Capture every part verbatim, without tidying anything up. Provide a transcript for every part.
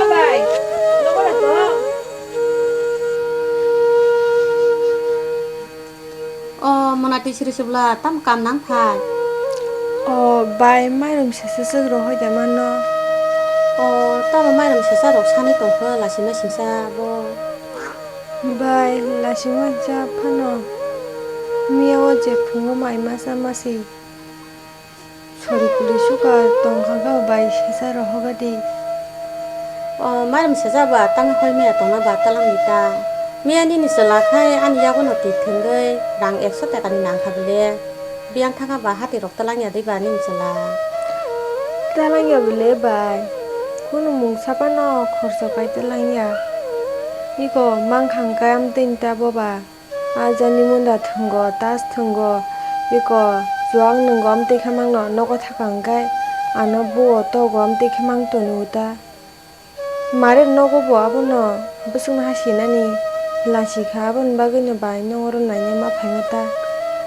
O bai, nogo rw tong. O mona twi siri sibla tam kam nang phai. O bai, mairum sesa swk rohoi da mano. O tamo mairum sesa rok sani tong kho, lasima singsa bo. Bai, lasima ja phano. Miya o je phungo mai masa masi. Sori kuli suka tong kha kha bai sesa rohoga di. O mairum sesa ba tang hoi maya tongna ba talang ni ta. Miya nini chwla khai ani yago no twi thwngwi rang ekso taka ni nang kha bile. Biyang thangkha ba hati rok talang ya dei ba nini chwla. Talang ya bile bai. Kunu mung sapa no khorso kai talang ya. Iko mang khang kai am tei ta bo ba. A jani munda thwngo, tas thwngo, iko chuwak nwngo amtwi khe mangno nogo thaka hwnkhe ano buo togo amtwi khe mang toni uta. Mare nogo bo abono bwswkno hasinani lachikha, aboni bagwino bai nongoro naina ma phaima ta.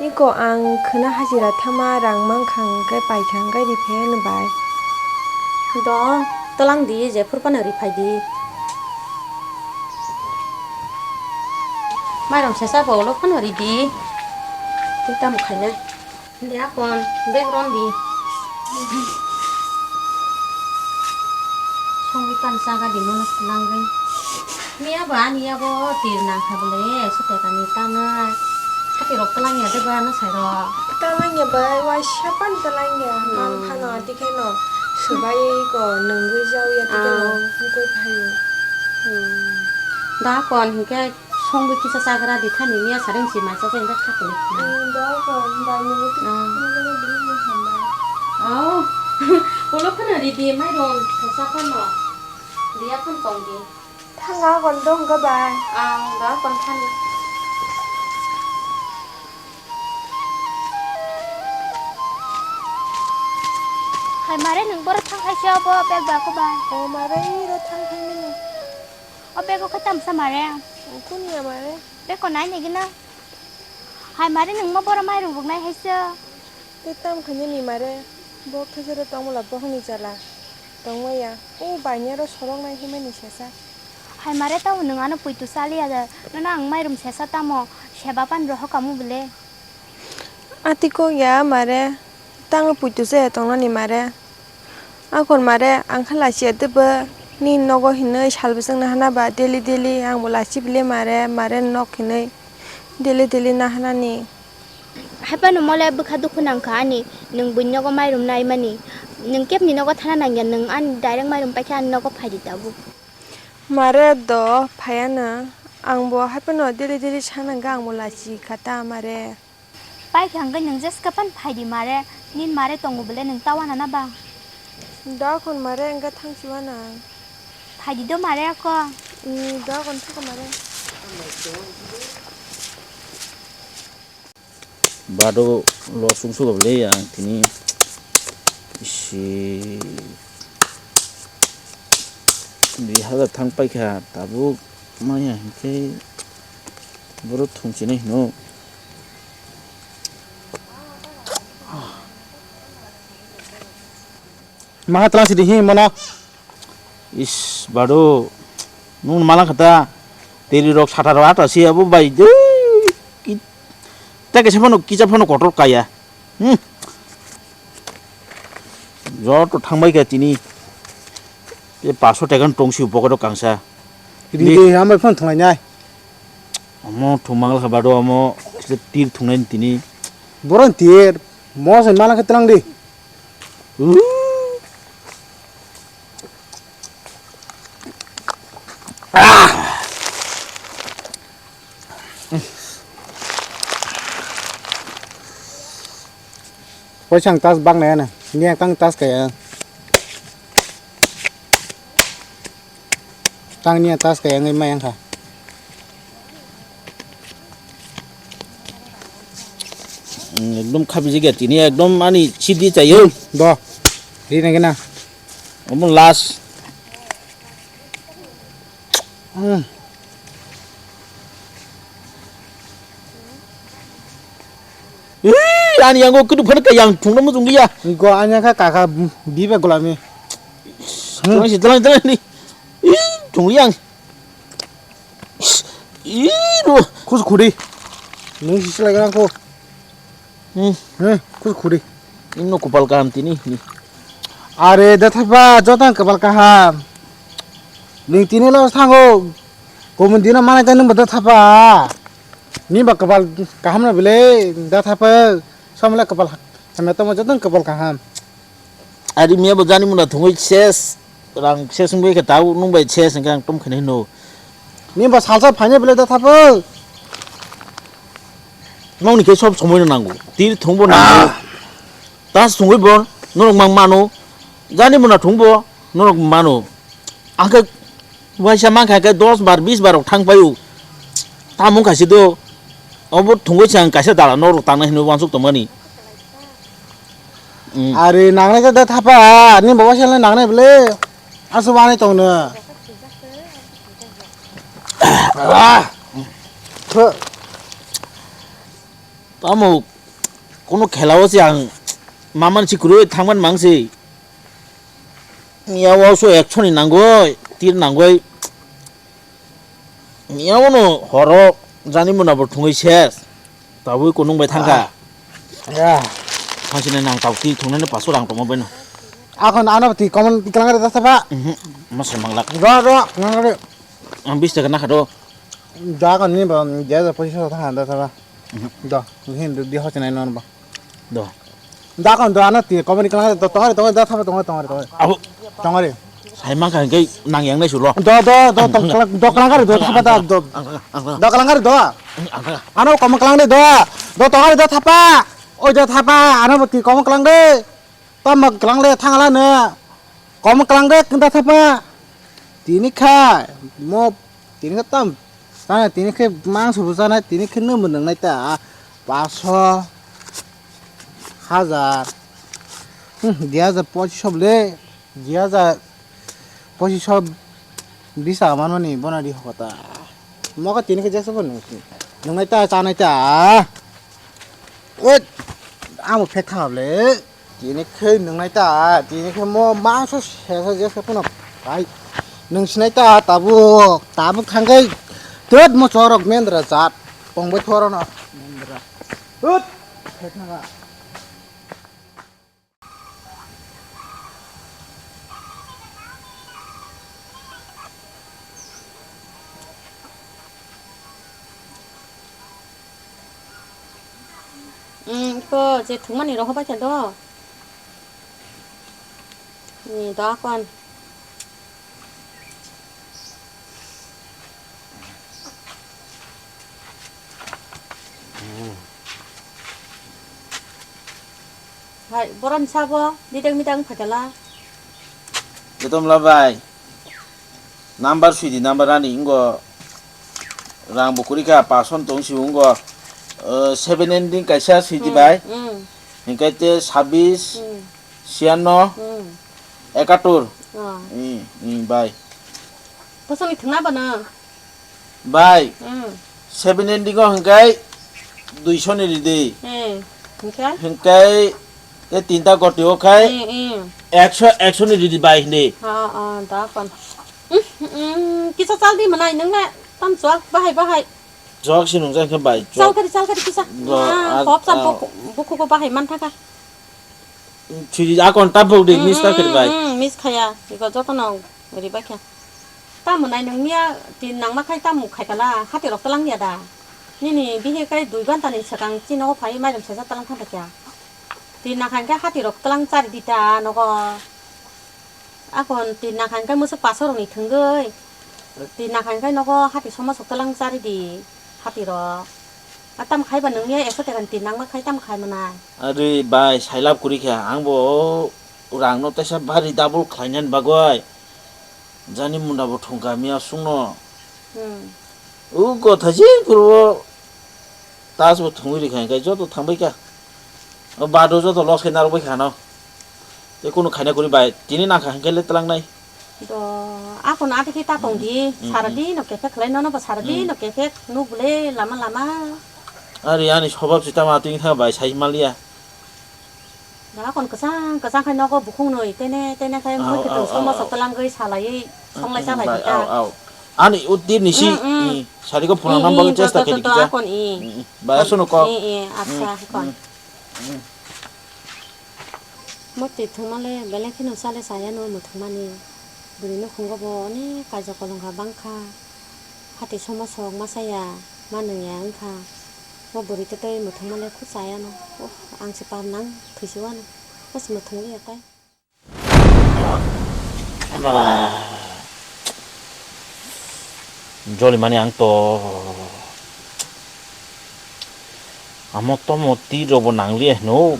Iko ang khwna hajira thama rang mankha hwnkhe paikha hwnkhe riphaiyano bai. Do, twlang di, jephuru phano riphai di. Mairum sesa bo ulo phano ridi. Tei tamo khainai. Hindi akon, bag ron di. Songwi pan chaga di mono langwi. Miya ba ani yago tir nang kha bole, sute kani tana. Hati rok twlang ya de ba na sai rok. Twlang ya bai, waisa pan twlang ya. Hmm. Mang phano ati kheno. Swbai ko nungwi jau ya ti kheno. Ah. Mukoi phaio. Hmm. Da kon hingke Songwi kisa chagra di thani miya sareng si masa jeng kha khakle. Ang dok, ang bai nini tu. Ah. Nini tu bini ni hamba. Oh. Ulo khana di di mai rong kisa kono. Dia pun tong di. Thanga kon dong ga bai. Ang da kon thani. Hai mare nwng boro thang hai se obo bag ba ko bai. O mare iro thang hai mani. O bego khe tamsa mare. Kuni ya mare? Beko nai nigina. Hai mare nwngma boro mairum ruknai haisa. Tei tam khainani mare? Bo khe jero tongmala bohongni jala. Tongmaya. O bainero soroknai himani sesa. Hai mare tamo nwng ano puitu chaliya da. Nono ang mairum sesa tamo. Seba pan roho kamu bele. Ati kok ya mare, tangwi puitu se tongnani mare. Akon mare, ang khe lachiya teibo nini nogo hinwi sal bwswk nahana ba daily daily ang bo lachi bile mare, mare nok hinwi daily daily nahanani. Haphano mole bwkha dukhu nangkha ani, nwng buini nogo mairum naimani. Nwng kebni nogo thana nangya, nwng ani direct mairum paikhe ani nogo phaidi tabuk. Mare do phaiya nwng, ang bo haphano daily daily sana hwnkhe ang bo lachi kha ta mare. Pai khe hwnkhe nwng jeska pan phai di mare, nini mare tongo bole nwng ta wana na ba? Da khon mare wngkha thang si wana ang. Phai di do mare ako. Ni da khon thaka mare. Bado lo sung sugo bole ang tini isi dui hazar thang pai kha tabuk maya hinkhe. Boro thung chinwi hino. Maha tlang sidi hi mono. Is bado. Nung malang kata. Teri rok sata rok ata si abo bai de. Ki-, ta kisa phano, kisa phano kotor kaya. Hmm. Joto thangbai kha tini. Tei paso taka tong si pocket o kangsa. Ri de, amai phone thunglai nai. Omo thung mangla kha bado omo kisa tir thungnai tini. Boron tir, mo se mala khe tlang di. Uh. Ah. Poisa ang tas bak nai ano. Ni ang tang tas kaya. Tang niya tas kaya wngwi mai wngkha. Ekdom khabijak ya tini, ekdom sidi chayo. Do. Ri nai gana. Omo last. Hmm. Ui, ani yango kudu phano kayang thungna mujung ya. Go anya kha kaka bibe golami. Tolong si, tolong, tolong ni. Thungli ang. Ih, ro. Khus khudi. Nung si selai ko. Hmm. He, khus khudi. Imno kupal kaham tini. Are da thapa jotang kupal kaham. Ning tini lo thango. Komun dina mana ta nung da thapa. Ni ba kupal kaham na bile da thapa. Samla kupal. Samla tamo jotang kupal kaham. Ari miya bo jani muna thungwi ses, rang ses wngwi khe tabuk nung bai ses hwnkhe ang tom khainai hino. Ni ba salsa phainai belai da thapung. Nokni khe sob somoi no nango. Tir thungbo nango. Ah. Tas thungwi bo norok mang mano. Jani muna thungbo norok mano. Ang khe Waisa mankha khe dos bar, bis bar rok thang paio. Tamo wngkha se do. Obo thungwi se ang kaisa dala norok tangnai hinwi uansuk tongmani. Mm. Ari nangnai khe da thapa, ani bo waisa le nangnai bwle. Aswk wanai tongno. Ah. Tho. Tamo kono khela o se ang maman si kwrwi thangman mang se. Miya o so ekshoni nangoi, tir nangoi. Miya o no horo jani muna bo thungwi ses. Tabui kunung bai thangkha. Ya. Thangsinai nang tabuk tir thungnani paso rang tongma baino. Akon ano ti common tiklang re dasa ba. Mhm. Masai manglak. Ro, ro, nang re. Ang bis taka nakha do. Da kon ni ba, dia da poisa thangkha dasa ba. Mhm. Do, hin di hosinai non ba. Do. Da kon do ano ti komani klang do tongari tongari da thapa tongari tongari tongari. Abo. Tongari. Sai mang kha khe nang yang nai sulo. Do do do tong klang do klang kari do thapa da do. Ang, ang, ang, ang. Do klang kari do. Ang, ang, ang. Ano kom klang de do. Do tongari do thapa. Oi do thapa ano ti kom klang de. Tam klang de thangala ne. Kom klang de kinta thapa. Tini kha mo tini kha tam. Tana tini khe mangso bo janai tini khe nung bo nung nai ta. Paso hajar. Hmm, di hajar pochiso bole. Di hajar pochiso bisa manmani bona di hokota. Mo kha tini khe jesa bo nung. Nung nai ta cha nai ta. Oi, amo phe tha bole. Tini khe nungnai ta, tini khe mo mangso sesa jesa phano pai. Nung sinai ta tabuk, tabuk thangkai. Tet mo chorok mendra jat. Pongbai thoro no mendra. Hut, khe thanga. Hmm, iko je thwngmani rohobai khe do. Ni do akon. Hai, boron sabo, didang midang phaikala. Jotomla bai. Number sidi number ani ingo rang bo kwrwi kha pason tong si ungo, eh, seven ending kaisa sidi bai. Hmm. Hinkhe te sabis, hmm, siyanno, hmm, ekatur. Oh. Hmm, hmm, bai. Bosongni thwngna bono? Bai. Hmm. Seven ending o hinkhe duiso ni ridi. Hmm. Hinkhe? Hinkhe te tinta goti o khai, hmm, hmm, ekso, ekso ni ridi bai hindi. Ha, ah, da kon. Hmm, hmm, kisa chal di manai nung le tam chuak bahai bahai. Chuak si nung jang khe bai. Chal kari, chal kari kisa. Ba, ah, hop sam ah, bukhu, bukhu ko bahai man thaka. Chiri akon tabuk de, mm, miss ta kiri bai. Mm, mm, miss khaya. Iko joto no ribai kha. Tamo nai nung niya tin nangma khai tamo khai kala hati rok talang ya da. Nini bihi kai dui ghanta ni sakang chino phai mairum sesa talang thang kha. Tin nakhang khe hati rok talang chari dita nogo. Akon tin nakhang khe musuk paso rok ni thwngwi. Tin nakhang khe nogo hati somo sok talang chari di hati rok. A tam khai ba nung niya ekso teka ni tin nangma khai tam khai manai. Ari bai, sailab kwrwi kha, ang bo rang no teisa bari double khlainani bagwi jani munda bo thung kha miya sung no. Hmm. U kotha je puro tas bo thungwi rikha, hinkhe joto thangbai kha. O bado joto loss khai narwkbai kha no. Tei kunu khaina kwrwi bai, tini nangkha hinkhe le twlangnai. Do, akon ati khe ta tong di, mm, mm, sara mm, di no kefek khlai, nono bo sara di, mm, no kefek nuk bole lama lama. Ari ani sobab si tamo atwing tha bai sai maliya. Da akon kwchang kwchang khai nogo bukhung noi tene tene khai ah, mui kitung ah, somo ah, sok ah, twlangwi salaiwi. Songlai chabai Bai, kha. Au, au. Ani utir ni si, Mm, mm. I, sari ko phunang Mm, nang bagwi mm, chesta to, to, khe to, dikha. Akon, i. Mm, mm. Bai, asono ko. I, i, acha, Mm, kon. Mm, mm. Mo twi thwngmale belai kheno chale chaya no mwthangmani. Bwrwi nukhungo bo onek kaijak kolong ha bangkha. Hati somo sok ma chaya, ma nungya wngkha. Mo bwrwi twtwi mwthangmale khu chaya no. Oh, ang se pap nang thwisu ano. Mo se mwthangli ya kai. Joli mani ang to amo tomo twi rok bo nang liya hino.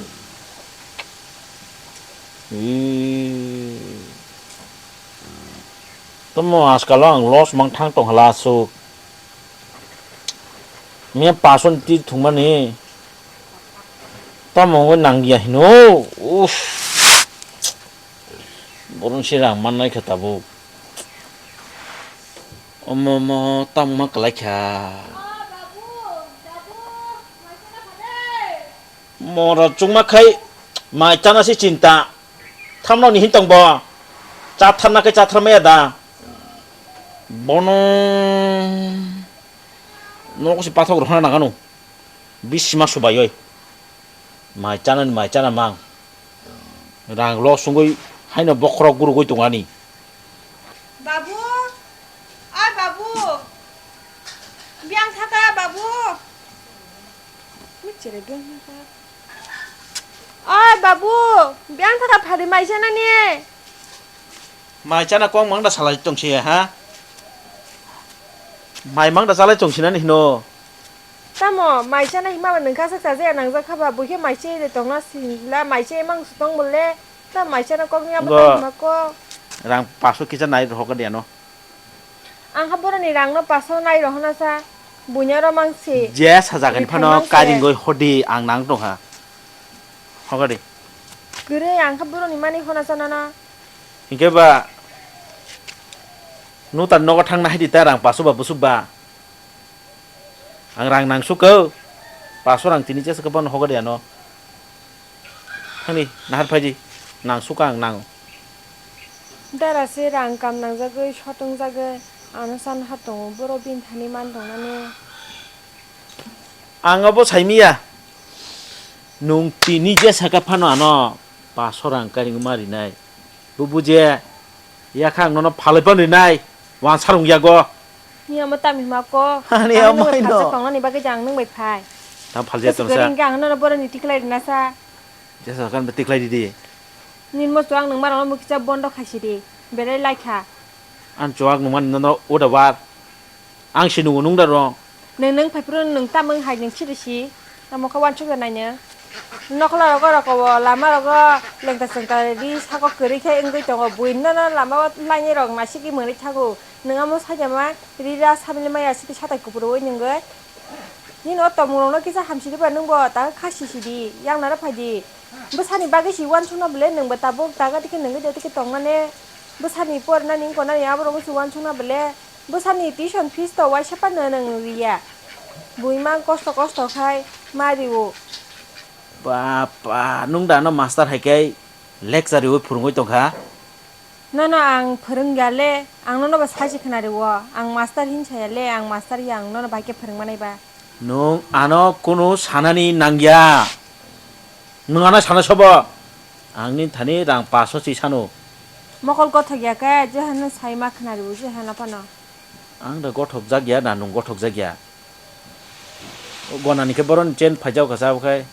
Ee. Tomo askalo ang loss mang thang tong hala aswk. Miya pason ti thwngmani. Tamo wngwi nangya hino. Uff. Borong se rang mannai kha tabuk. Omo mo tamo ma kwlai kha. Mora chukma khai mai chana se chinta. Thamno ni hin tong bo. Cha tharna khe cha tharmaya da. Bono. Nogo se pathok rok hana nangano. Bisima subai oi. Mai chana ni mai chana mang. Rang lo sungui haino bokhorok gurugui tongani. Babu. Oi babu. Biang thaka babu. Michire biang thaka. Oi babu, biang thaka phari mai chana ni. Mai chana kong mang da salai tong si ha? Mai mang da salai tong sinani hino. Tamo mai chana hima ba nungkha sak chaja nangjak kha ba, buikhe mai che de tongna sila mai che mang su tong bole. Ta mai chana kong ya Go. Ba hima ko. Rang paso kisa nai rohok de ano. Ang kha boroni rangno paso nai rohona sa, buino ro mang si. Je sajagani Rithai phano mang se. Karingoi hodi ang nang tongkha. Hogadi. Kwrwi ang kha boroni mani hona sa nana. Hinkhe ba nutan nogo thangna haidi ta rang paso ba busuk ba. Ang rang nang sukho. Paso rang tini jesa khe bono hogadi ano. Thangdi, nahar phaidi, nang sukha ang nang. Dara se rang kam nangjagwi, sotong jagwi, ano san ha tongo, boro bini thani man tongnani. Ang abo saimiya, nung tini je saka phano ano paso rang karingma rinai. Bo buje, yakha ang nono phalwi phano rinai, wansarung yago. Ni amo tamo hima ko? Ani Ang amo nungwi ino. Phalsa tongnani bagwi jang nung bai phai. Tam phalja Kasi tongsa. Gari hingke ang nono boroni tiklai rina sa. Jesa kan tiklai di di. Nin mo chuang nung marang mo kicha bondo khaisi di. Berai lai kha. An chuak nung man nono uda war. Ang si nungo nung da rong. Nung nung phai phuru nung tamung hai nung siri si. Tamo kha wansuk da naino. Nokla rogo rogo lama rogo lengta sengta ri sako kwrwi khe wngwi tongo. Buino no lama o lainai rok naisiki mwnwi thago. Nwng amo saida ma rira samili maya siti satai kupuro oi nwngoi. Nini o tomung rokno kisa hamsidi ba nwngbo ta kha sisidi yang naro phaidi. Bwsani bagwi si wansukna bwle nwngbo tabuk taga tike nwngwi de tike tongnane. Bwsani porinani wngkonani aborok wngsi wansukna bwle. Bwsani tuition fees to waisa phano nwng riya. Buima kosto kosto khai ma rio. Bapa, nwng da ano master hai khe lecture riwi phwrwngwi tongkha? Nono ang phwrwngya le, ang nono bo sachi khna rio. Ang master hin saya le, ang master ya, ang nono bai khe phwrwngmanai ba. Nwng ano kunu sanani nangya. Nwng ano sana sobo? Ang ni thani rang paso si sano. Mokol gothok ya khe, je hano sai ma khna rio, je hano phano. Ang da gothok jak ya, na nwng gothok jak ya? Gona ni khe boron chen phai jak kha sa, okhai.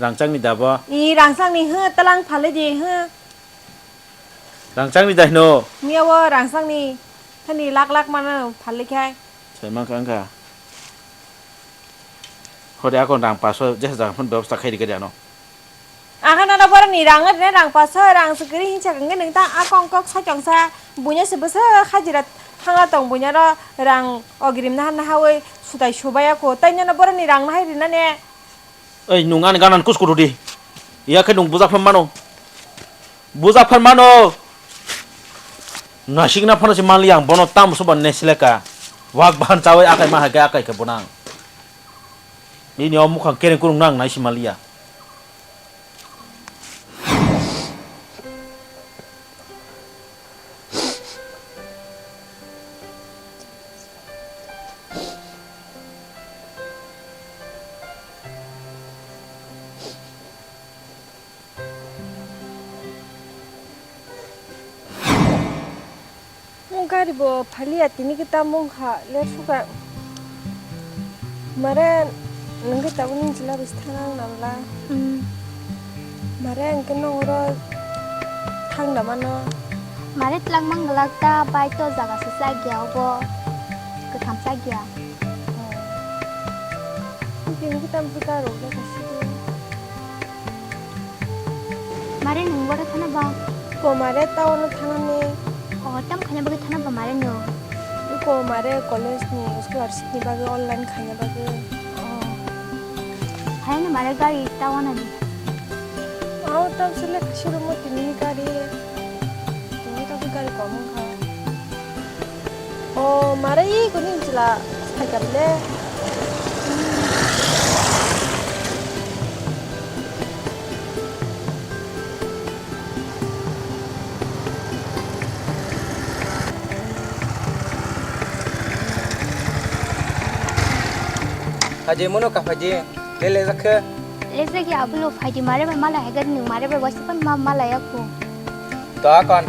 Rangchak ni da bo? I rangchak ni, hw, talang phalai di, hw. Rangchak ni da hino? Miya wo rangchak ni, thani lak lak mana phalai khai. Sai ma kha wngkha. Hode akon rang paso jesa jaga phano bebosta khai rikha di ano. Aha nana borok ni rang rine rang paso rang se kwrwi hinsa khe nwng ta akong kok sachong sa buino se bwswk hajira thangna tong buino ro rang ogrim naha naha oi sutai subai ako tai nana borok ni rang nahai rina ne. Ei, nwng ani gana kuskuru di. Iya khe nwng bujak phan mano. Bujak phan mano. Nasikna phano se manliya ang bono tamo soba nesileka. Wak bahan chawi akai ma hai khe akai khe bonang. Nini o mukhang kereng kurung nang naisi manliya. Gari bo phaliya tini khe tamo wngkha, late sukha. Mare, nwng khe tabuk nini chwla bai se thang nang nang la. Hmm. Mare, hwnkhe nwng oro thang da mano? Mare, twlangma gwlak ta, bai to jaga se chak ya obo. Kwtham chak ya. Oh. Tini khe tamo khe ta rok le kaisa. Mare, nwng boro thana ba? Ko mare, town o thana ni. O, tam khaina bagwi thana ba mare nwng? Ko mare, college ni scholarship ni bagwi online khaina bagwi. O. Hai no mare, gari town ani. O, tam sele kasiru mo tini gari. Tini to gari kom wngkha. O, mare, i kuni chwla phaikha le. Phaidi mono ka phaidi, le le jakhe. Le jagi abulo phaidi mare bai mala hegar nung mare bai wasipan ma mala yaku. To akon.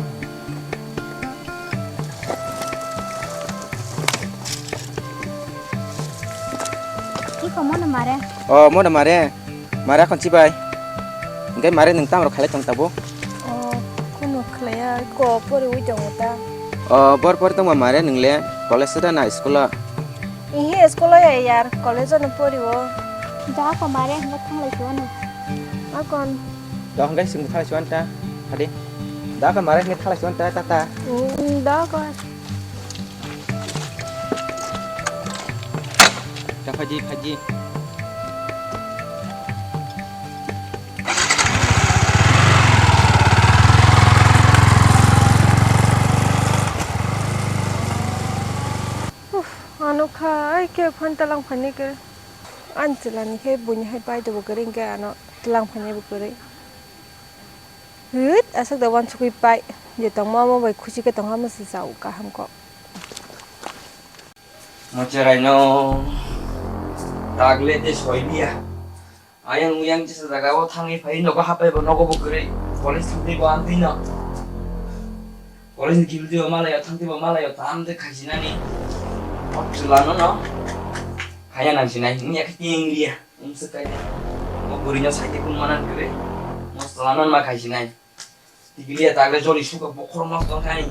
Iko mono mare. O, mono mare. Mare akon chibai. Engke mare nung tamro khalai tong tabo. O, kuno khlaiya ko pori ui tongo ta. O, bor pori tongma mare nung le college da na school o? Ihi school o ya yar, college o no pori o. Da ko mare mo thanglai suano. Akon. Da hangkai sing thalai suan ta. Hadi. Da ko mare ngi thalai suan ta ta ta. Mm, da ko. Ta phaji, phaji. Uf, ano kha, ai ke phan talang phani ke. An chwla ni khe buini hai pai to bo kwrwi, hwnkhe ano talang phani bo kwrwi. Hwt, aswk da uansukwi pai. Je tongma omo bai khusi khe tongma se chao kaham kok. Mo cheraino tagle te soiliya. Ayang uyang jesa jaga o thangwi phai nogo hapai bo nogo bo kwrwi. College thangwi bo amtwi no. College ni gildi bo malayo thangwi bo malayo tam de khaisinani. O chwla no no. Haya nang sinai, wngya khe tingliya. Wngse kai. Mo bwrwino saite kun manan kwrwi. Mo chwla no ma khaisinai. Tibiliya tagle joli suka bokhorok mas tong khai.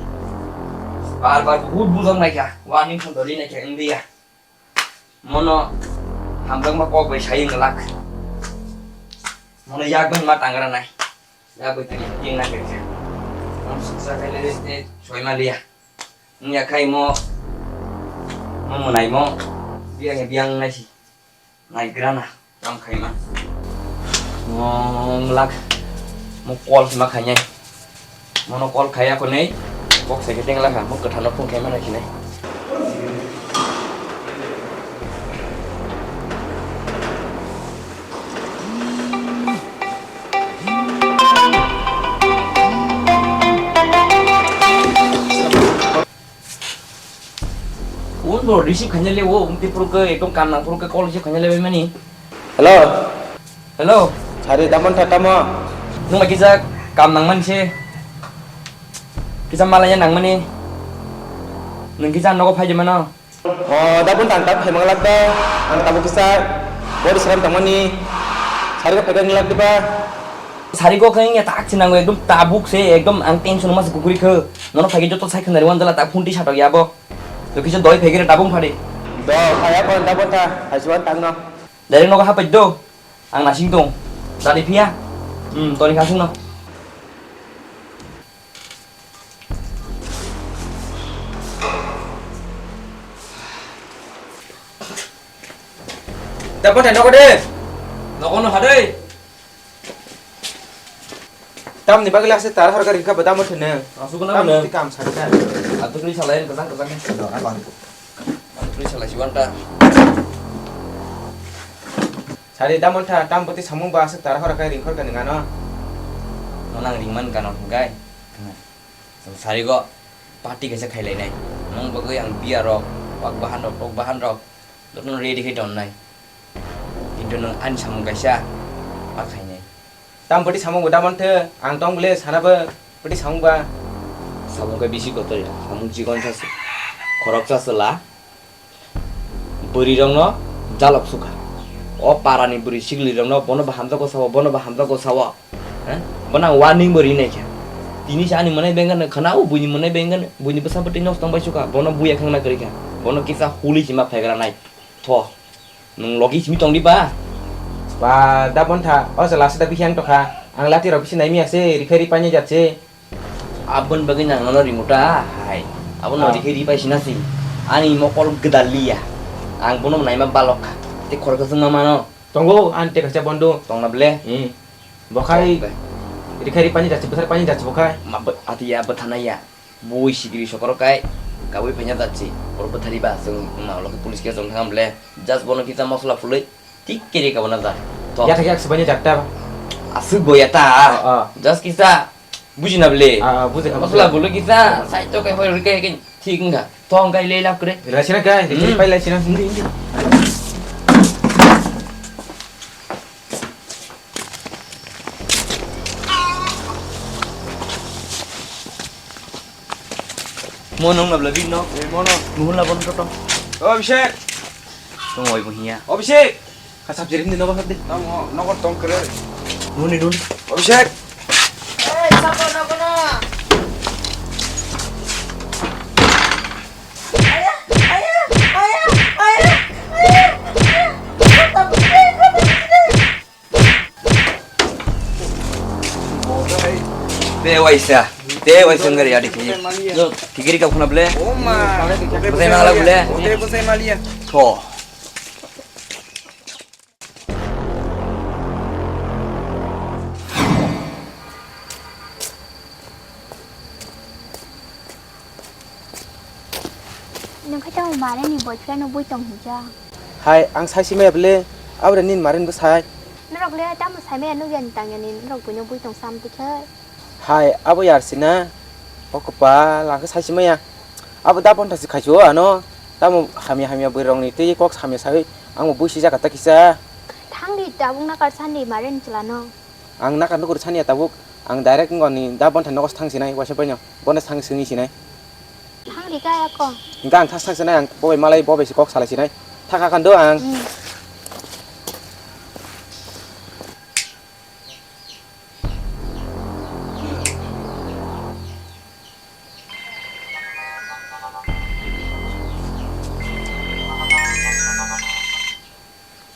Bar bar buhut bujok naikha. Warning phone doli naikha wngdiya. Mono hamjakma kok bai sai wng glak. Mono yak bai ma tangra nai. Yak bai tini ting naikha. Ang suksa khai le te soi ma liya. Wngya khai mo, mo mwnai mo. Biyang biyang naisi. Naigrana, kam khaima. Mo wng glak, mo call ma khainai. Mono call khaiya khonai, kok sai khe teng lakha, mo kwthano phone khaima nai khinai. Phone bo receive khaina le o, umti puro ke ekdom kam nang puro ke call receive khaina le bai mani. Hello. Hello. Sari, damon tha tamo? Nung bai kisa kam nang mani se. Kisa malaya nang mani. Nung kisa nogo phai de mano. O, damon tha ang tamo phai mang lak da. Ang tamo kisa body seram tang mani. Sari ko phai ka nang lak diba? Sari ko khe wngya tak se nango, ekdom tabuk se, ekdom ang tension ma se kukuri khe. Nono phaikhe joto sai khwnari wanjala tak phunti satok ya bo. To kisa doi phaikhe tabung phadi. Do, phaya kon da botha, hajuan tangno. Direct nogo hapai do. Ang nasing tong. Tadi phiya. Hmm, toni khasung no. Da botha nogo de. Nogo no hadai. Tamni bagwi lase tar hor gari kha badam thene. Asuk na Tam bana. Ti kam sarka. Atuk ni salai kajang kajang ni. Atuk ni salai siwan ta. Sari damon tha tam boti samung ba asuk tar hor kai ring hor gani ngano. Manang ring man kano gai. Sari go party kaisa khailai nai. Nong bagwi ang biya rok, wak bahan rok, tok bahan rok. Dokno ready khai ton nai. Kintu nwng ani samung kaisa ma khainai. Tam bwtwi samung bo da manthe, ang tong bole sana bo bwtwi samung ba. Samung khe bisi kotor ya, samung Chikon sa se, khoroksa se la. Bwrwi rokno jalok sukha. O parani bwrwi siglirokno bono bo hamjago sao, bono bo hamjago sao. Eh? Bono ang warning bo rinai kha. Tini se ani mwnai bengkha no khna o buini mwnai bengkha no, buini bwsa bwtwi nok tong bai sukha. Bono buya khangna kwrwi kha. Bono kisa huli sima phaigra nai. Tho. Nwng logi simi tong di ba? Ba, da bontha, o jala se da bihiang tokha. Ang lati rok bisi naimi ase, rikhai ri paini jat se. Aboni bagwi nang nono ringota hai. Abono Ah. Rikhai ri pai sina si. Ani mokol gwdal liya. Ang bono naima balok kha. Te khoroksa chwngma mano. Tongo, ani te kaisa bondo. Tongna ble? Hmm. Bokhai Tong ble. Rikhai ri paini jat se, bwthar paini jat se bokhai. Ma bw-, ati ya bwthana ya. Bui sikiri sokoro kai. Kabui phaina jat se. Boro bwthari ba chwng ma loke police case tong thang ble. Just bono kita mosla phulwi. Tik kiri ka bana da. To. Ya thak yak sibanya jakta. Asuk boya ta. Ah, ah. Just kisa buji na bele. Ah, ah, buji ka, Masala buji. Bulu kisa sai to kai hoi rike ke thik nga. To ang kai le lap kre. Lai sina kai, Hmm. Pai lai sina hindi hindi. Mo nong na bela bin no. Eh, mo no. Muhun la bon to to. Oh, Abhishek. Tong oi bo hiya. Abhishek. Kasap jirim di nogo hadi. Tamo, nogo tong kere. Nuni, nuni. Abhishek. Eh, sabo nogo na. Aya, aya, aya, aya, aya, aya. Te waisa, te waisa ngari adi kiri. Yo, kiri ka khuna ble. Oma. Bosai mangala ble. Te bosai malia. Tho. Nwng khe tamo mare ni boyfriend no bui tong hinja. Hai, ang sai simaya bele, abra nin maren bo sai. Norok le tamo saimaya nukya ni tangya ni norok buino bui tong sam tikhe. Hai, abo yar sina. O kopal, ang khe sai simaya. Abo da bonta si khaichu ano. Tamo hamya hamya bwrwi rok ni tei kok samya sai, ang bo bui sijak ta kisa. Thang di tabuk na kar sandi maren chwla no. Ang nakar nukur saniya tabuk, ang direct wngoni da bontha nogo thang sinai, waisa paino bono thang sini sinai. Thang rika ya ko. Hingka ang thas thang sinai, ang bobai malai bobai si kok sala sinai. Thaka khan do ang. Hmm.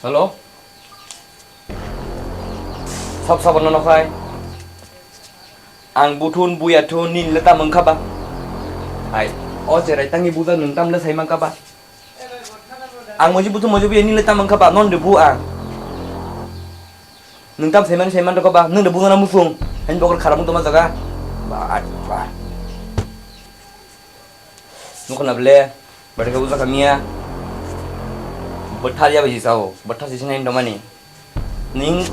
Hello? Sab sabar no nokhai. Ang buthun buya thun nin le tam wngkha ba? Hai, o cherai tangni buja nwng tam le sai mankha ba? Ang moji buthun moji buya nin le tam wngkha ba? Non de bu ang. Nwng tam sai man sai man rokha ba? Nwng de buja na musung. Hain bokor kharap wng toma jaga. Ba, ba. Nukho na ble, bwrwi khe bujak kha miya. Bwthar ya bai sao, bwthar se sinai tongmani. Ning,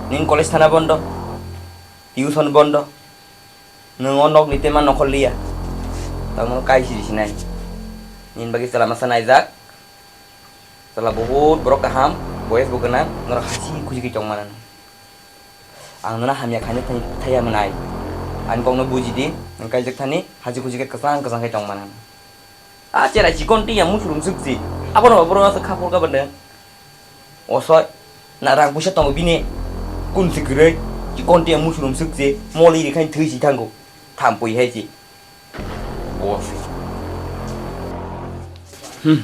ning college thana bondo, tuition bondo. Nwng o nok ni tema nokhor liya. Tamo kai siri sinai. Nin bagwi chwla masa naijak. Chwla bahut borok kaham, boyes bo gwnang, norok hasi khusi khe tong mano. Ang nono hamya khainwi thai-, thaiya mwnai. Ani kokno buji di, nwng kaijak thani, hasi khusi khe kwchang kwchang khe tong mano. A cherai chikon twi yang musurum swk si. Abono borok aswk kha phor ka bwno. Osoi, na rang puisa tongo bini. Kun si kwrwi, chikon twi yang musurum swk si, moli ri khain thwi si thango. Thampui hai si. Boss. Hmm.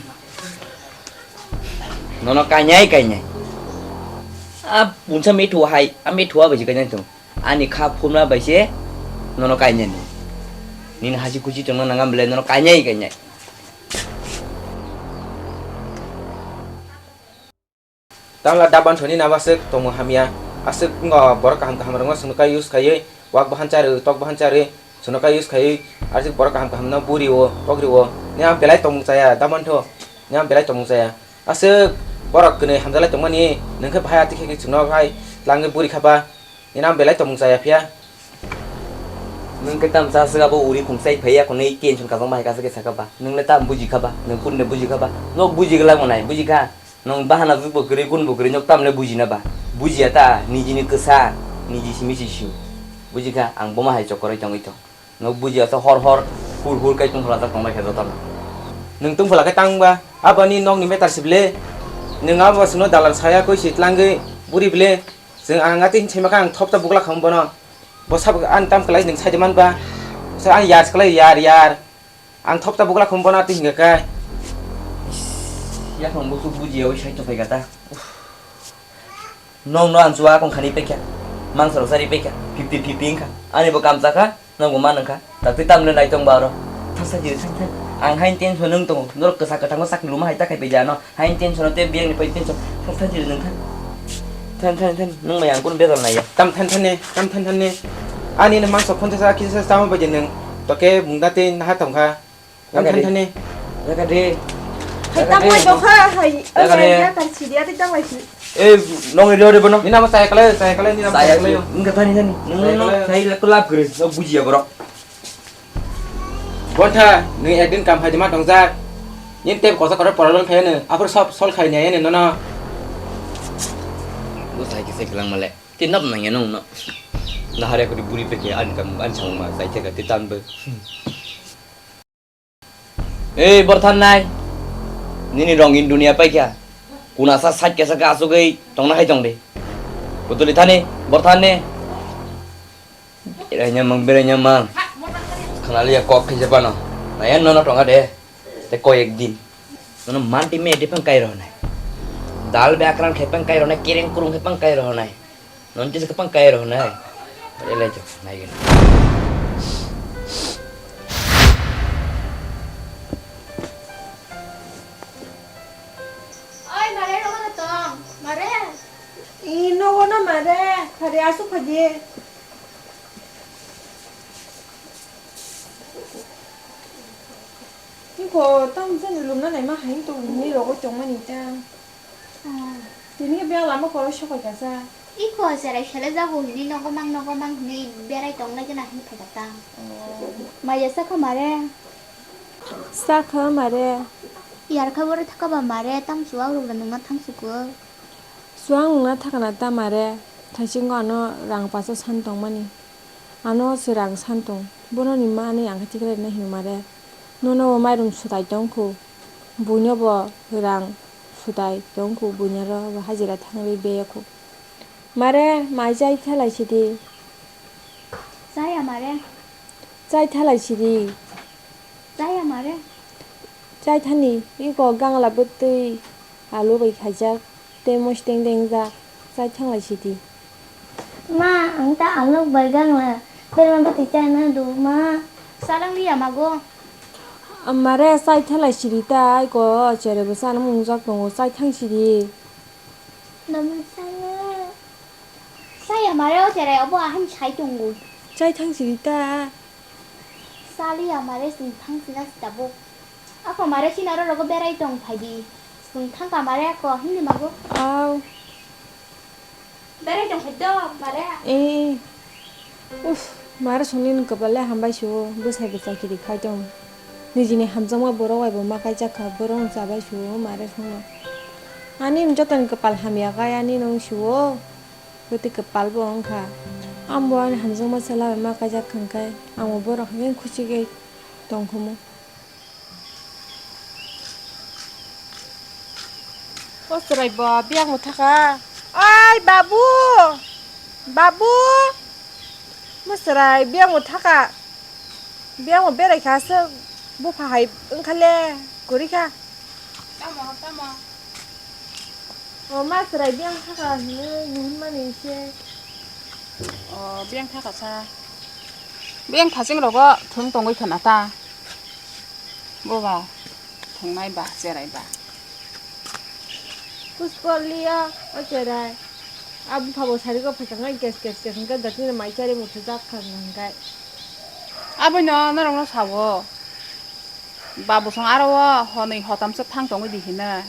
Nono kainai, kainai. A punsa methu hai, a methu a bai kainai tong. Ani kha phumna bai se nono kainai ni. Nini hasi khusi tongna nangam bele nono kainai, kainai. Tamla daban soni nabo aswk tongmung hamya, aswk wngkha borok kaham kaham rokno chwngno kha use khaiwi, wak bahan charwi, tok bahan charwi, chwngno kha use khaiwi, aswk borok kaham kaham no buri o, tok ri o, nini ang belai tongmung chaya, daban tho, nini ang belai tongmung chaya, aswk borok kwnwi hamjalai tongmani, nwng khe bahai ati khe chwngno hai tlangwi buri kha ba. Nini ang belai tongmung chaya phiya. Nwng khe tamsa aswk abo uri khungsai phaiya khwnwi tension kajak ma hai khe saka ba. Nwng le tam buji kha ba, nwng kunu buji kha ba. Nok buji glak manai, buji kha. Nwng bahana jukbo kwrwi, kunbo kwrwi, nok tam le buji na ba. Bujiya ta, nijini kwsa, niji simi si su. Buji kha, ang boma hai chokoroi tongwi tong. Nwng bujiya sa hor hor. Hur hur kai tungphla jak tongbai khe jotono. Nwng tungphla khe tangba, aboni nokni meter si ble. Nwng abo chwngno dalal saya koi si tlangwi buri ble. Chwng ang atwi hinwi ma kha ang thopta bugla kha bono. Bo sabo ani tam kwlai nwng saide man ba. Sa ang yar kwlai yar yar. Ang thopta bugla kha bono atwi hinga kha. Yakhwng bo chuk bujiya wi sai tongphai kha ta. Nokno ang chuwa kong khani pekha. Mangsa rok sari pekha. Fifty fifty wngkha. Ani bo kam chakha. Nokbo ma nangkha. Takti tamle nai tong ba oro. Thang sa jiri thang thang. Ang hain tension nung tongo. Norok kwsa kwthango sakni luma hai ta khai pejano. Hain tension te biyang ni pai tension. Thang sa jiri nung thang. Thang thang thang. Nung mai ang kun bezal nai ya. Tam than than ne. Tam than than ne. Ani ne mangsa phone sa kisa sa tamo baje nung. Toke mungda te naha tongkha. Ang Jaga de. Than thani. Jaga de. Hai, jaga tam de. Hai, bokha, hai. Jaga de. Jaga, tar sidi, ati tam lai si. Eh, nong ri ri bono. Nina mo saya kale, saya kale, nina mo saya kale. Saya kale. Enggak tani tani. Nong, saya nong, kale. Saya laku lap kere. Nong buji ya borok. Bontha, nung ekdin kam hai ma tongjak. Nin tep kosa kore problem khai ne. Apor sob sol khai ne ne nono. Bo sai kise kelang male. Tin nap nang ya nong no. Nahare ko di buri peke an kam an chang ma sai te ka ti tan be. Ei, borthan nai. Nini rongin dunia paikha. Kuna sa sat kesa ka asugei tongna hai tong de. Putuli thani, borthan ne. Berai nyamang, berai nyamang. Khanali ya kok khe jepano. Naya nono tonga de. Te ko ek din. Nono manti me de pang kai ro nai. Dal be akran khe pang kai ro nai, kereng kurung khe pang kai ro nai. Non kisa kapang kai roh nai. Pare lai chok nai gani. Oi, mare rogo na tong. Mare. I nogo na mare. Pare asu phaji. Iko tam jani lumna naima hain tong ni rogo chongmani ta. Ah. Tini khe biyang lama koro sokai kasa. Iko cherai sele jago hini nogo mang nogo mang hini berai tong lai gana hin phaikha ta. Oh. Maya sakha mare. Sakha mare. Yar kha bore thaka ba mare tam suwak rok nungna thang suko. Suwak nungna thaka na ta mare. Thaisingo ano rang paso san tongmani. Ano se rang san tong. Bono ni mani ang khe tikrai na hin mare. Nono bo mairum sutai tongkhu, buino bo rang sutai tongkhu, buino ro bo hajira thangwi beyakhu. Mare, mai chai thalai sidi. Chaya mare. Chai thalai sidi. Chaya mare. Chai thani, iko gangla bwtwi alu bai khaijak. Tei mosteng dengjak, chai thanglai sidi. Ma, ang ta alok bai gangla, berma bwtwi chana do, ma. Salang liya mago. Amare chai thanglai sidi ta, aiko cherai bo chana mungjak tongo, chai thang sidi. Namo sana. Saya mare o cherai obo aham sai tongo. Chai thang sidi ta. Saliya mare chwng thang sina si tabuk. Ako mare sinaro rogo berai tong phaidi. Chwng thangka mare ako hindi mago. Au. Berai tong phaido mare. Eh. Uff, mare songni nwng kwbale hambai sio, bwsai bwsai kiri khai tong. Nijini hamjakma borok bai bo ma kaijak kha, borok nwng chabai sio mare songno. Ani nwng jotoni kwpal hamya kaya ani nwng sio. Bwtwi kwpal bo wngkha. Ang bo ani hamjakma chwla bai ma kaijak kha hwnkhe, ang bo borok hai khe khuchi khe tongkhumu. O chwrai bo biyang bo thaka. Oi babu! Babu! Mo chwrai biyang bo thaka. Biyang bo berai kha aswk bupha hai wngkha le kwrwi kha. Tamo, tamo. O ma chwrai biyang thaka hinwi nuhunmani se. O biyang thaka sa. Biyang thaching rogo thung tongwi khna ta. Boba thungnai ba cherai ba. Kuskol liya o cherai. A bupha bo sari go phai kha ngai kes kes kes hwnkhe datino mai chari bo thujak kha hwnkhe. Aboino norokno sawo. Ba bosong aro o honwi hotamsa thang tongwi di hino.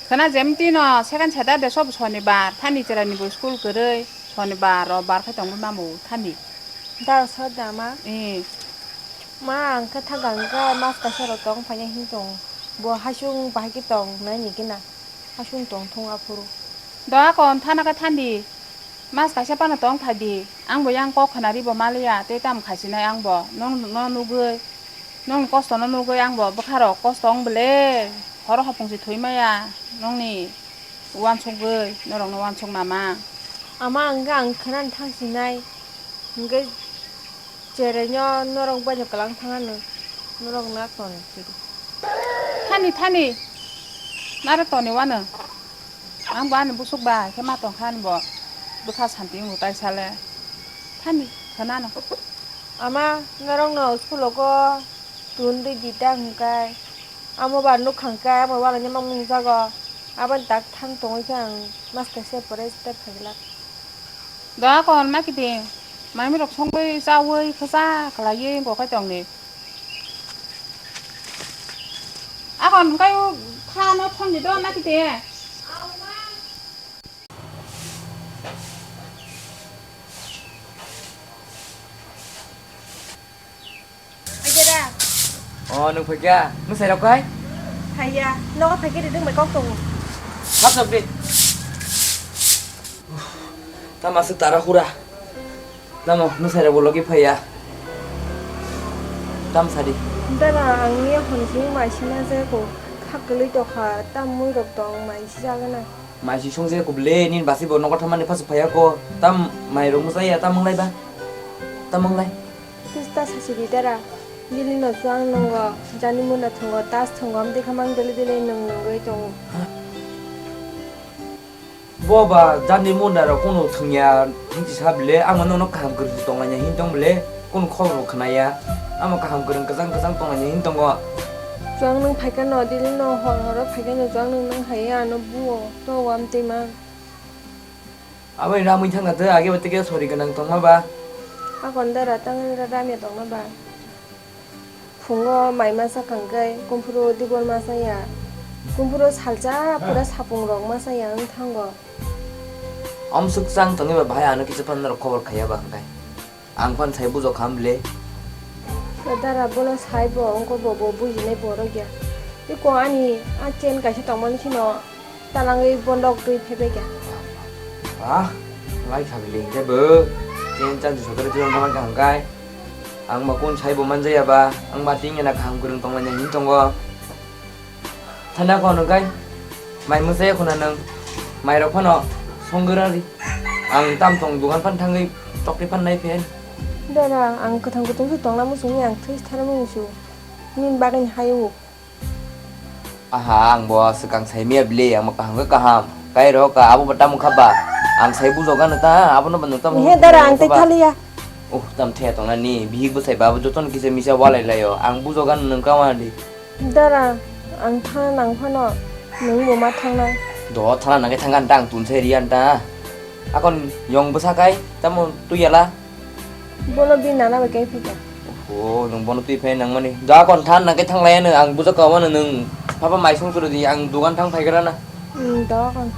Khwna jemtino second Saturday sobo sonibar thani cherani bo school kwrwi sonibar robar khai tongwi mamo thani. Da sa da ma? Eh. Ma ang khe thaga ang khe mas kaisa rok tong phaina hin tong. Bo hasung bahai khe tong nai ni gina. Hasung tong thung aphuru. Do akon thana khe thandi. Mas kaisa phano tong phai di, ang bo yang kok khwnari bo maliya, tei tamo khaisinai ang bo, nong no nugwi. Nongni kosto no nugwi ang bo bwkha rok kosto wng bwle. Horo hopung se thwi maya nongni uansuk gwi norok no uansuk nama. Ama ang ga ang khana thang sinai. Hingke cherai no norok bai no kalang thang ano. Norok na ton sidi. Thani, thani. Nare toni wano. Ang bo ani busuk bai khe ma tong kha ani bo. Bwkha santi wng tai sale. Thani, khana no. Ama, norokno school-o go tun rwdi ta hwnkhai. Amo ba nukha hwnkhai, amo uanaino ma mungjago. Aboni tak thang tongwi khe ang mas kaisa pore step phaiglak. Da kon ma kiti, maimi rok songwi chawi khasa khlaiwi bo khai tongni. Akon hwnkhai o kha no thangni do ma kiti. Aidera. O, nwng phaikha? Mwsai rok kai? Phaiya. Nogo phaikhe riding bai kok tongo. Hap sab de. Tama se tara hura. Tamo, mwsai rok bo logi phaiya. Tam sadi. Dara, ang ni hon sing mai sina je ko. Kha kwlwi tokha, tam mui rok tong mai si jagana. Mai si song je ko ble, nin basi bo nogo thamani phasu phaiya ko. Tam mai rok mwsai ya, tam manglai ba. Tam manglai. Tista sasidi dara, bini no chwng nwngo, jani muna thwngo, tas thwngo, amtwi kha mang dili dili nwng nwngwi tongo. Bo ba jani muna rok kunu thwngya, hinti sa bile, ang nono kaham kwrwng tonglaina hin tong bile, kunu khobor bo khwnaya, amo kaham kwrwng kwchang kwchang tonglaina hin tongo. Chwng nwng phaikha no, dili no hor horo phaikha no, chwng nwng nwng hai ano buo, to amtwi mang. Aboni ramwi thangna tei age ba tei khe sori gwnang tongma ba? Hakon dara tangwi ra ramya tongma ba? Phungo mai masa kangkhe, kumphuru dibor masa ya. Kumphuru salsa pura sapung rok masa ya wng thango. Amswk chang tongwi ba bahai ano kisa phano norok khobor khaiya ba hwnkhe. Ang phano sai bujok kha bwle. Dara bono sai bo wngkha bo, bo bujinai borok ya. Iko ani a chain kaisa tongmani sino talangwi bondok twi phebekya. Ah, lai kha bwle hwnkhe bo. Chain chan sokre twi wngkha hwnkhe. Ang ba kun sai bo manjaya ba, ang ba tingya na kaham kwrwng tonglaina hin tongo. Thana ko hwnkhai, mai mwsai khuna nwng, mai rok phano songwra ri. Ang tam tong dugan phan thangwi tokti phan nai phen. Dara, ang kwthang kutung su tongna muchungwi ang thwi thar muchung. Nini bagwi hai o. Aha, ang bo swkang sai miya bile, ang bo kaham khe kaham. Kai ro ka abo bo tamo kha ba. Ang sai bujo gano ta, abo no bo nwng tamo. He dara, ang tei thaliya. Oh, tam thaya tongna ni, bihik bwsai ba abo jotono kisa misa walai laio. Ang bujo gano nwng kawa di. Dara, ang thana nang phano, nwng bo ma thangnai. Do thana nang khe thang gan ta, ang tun sai riyan ta. Akon yong bwsa kai, tamo twi yala. Bono bini nana bai kai phika. Oh, nwng bono twi phai nang mani. Do akon thana nang khe thang laiya nwng, ang bujo kawa nwng, papa mai song suru di, ang dugan thang phai gra na. Hmm, do akon.